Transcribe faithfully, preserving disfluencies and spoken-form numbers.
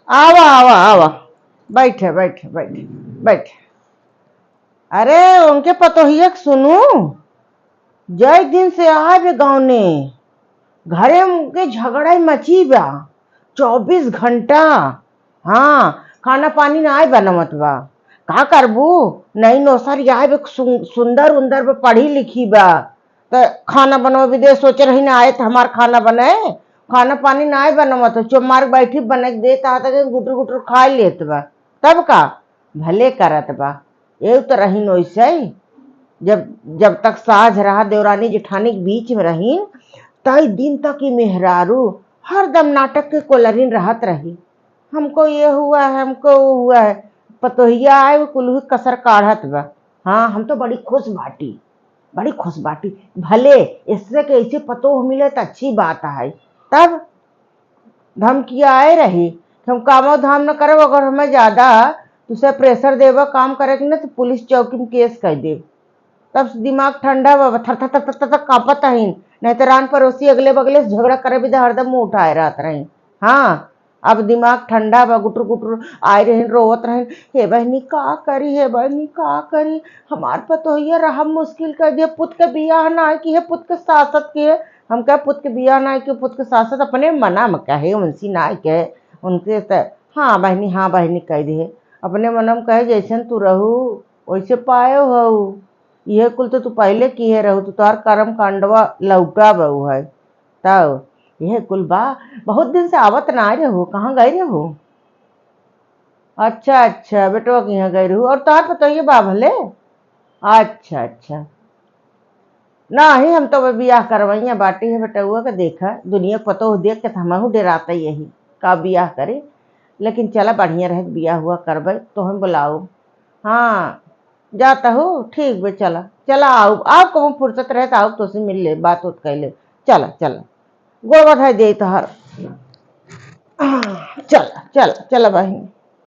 आवा, आवा, आवा। बैठे, बैठे, बैठे, बैठे। अरे, उनके पतोहिया के सुनू, जय दिन से आए बे गाँव ने, घरे उनके झगड़ा ही मची बा, चउबीस घंटा। हाँ, खाना पानी नाय बनवत बा। का करबू? नई नौसर आए बे, सुन-, सुंदर उंदर बा, पढ़ी लिखी बा, त खाना बनवा भी दे, सोचे रही ना आए त हमार खाना बने, खाना पानी नाय बनवत हो, चुप मार बैठी बने के दे, तहाँ तक गुटर गुटर खा लेत बा, तब का भले करत बा। एउ त रहीन ओइसे, जब, जब तक साझ रहा देवरानी जेठानी के बीच में रहीन, तई दिन तक ई मेहरारू हरदम नाटक के कोलरिन रहत रही, हमको ये हुआ है, हमको वो हुआ है। पतोहिया आए, वो कुल्हू कसर काढ़त बा। हाँ, हम तो बड़ी खुश बाटी, बड़ी खुश बाटी। भले इससे के ऐसे पतोह मिले त अच्छी बात है। तब धमकियाए रही कि हम कामो धाम न करब, अगर हमें ज्यादा तुसे प्रेशर देबा काम करे के न, तो पुलिस चौकी में केस कर देब। तब से दिमाग ठंडा बा, थर थर थर थर थर कांपत हईन। नहीं तो रान पड़ोसी अगले बगले से झगड़ा करे बिदा हरदम मुंह उठाए रहत रही। हाँ, अब दिमाग ठंडा बा, गुटर गुटर आए रहन, रोवत रहन, "हे बहनी का करी, हे बहनी का करी, हमार पतोहिया रहब मुश्किल कर दिया, पुत के बियाह ना है कि हे पुत के सासत के।" हम कहे, "पुत के बियाह ना है कि पुत के सासत?" अपने मना में कहे, उनसे ना कहे, उनके त, "हाँ बहनी, हाँ बहनी" कह दिए। अपने मन में कहे, "जैसन तू रहू वैसे पाए हो, ये कुल तो तू पहले किहे रहू, तो तोहार कर्म कांडवा लौटा बहू है।" तब यह कुल बा, बहुत दिन से आवत ना रहे हो, कहाँ गए रहे हो? अच्छा, अच्छा, बेटवा के यहाँ गए रहू। और तोहार पतोहिया बा भले? अच्छा, अच्छा। नाही, हम तो अबे बियाह करवाइया बाटी है बेटउआ के। देखा, दुनिया के पतोह देख के तो हमहू डेराते यही, का बियाह करे। लेकिन चला, बढ़िया रहे, बियाह हुआ करबे तो हम बुलाओ। हाँ, जाता हो, ठीक बे, चला, चला, आओ, आओ, कबो फुर्सत रहे तो आओ, तोसे मिल ले, बात उत कर ले। चला, चला, गोड़ बधाई दे तोहर। चला, चला, चला बहिन।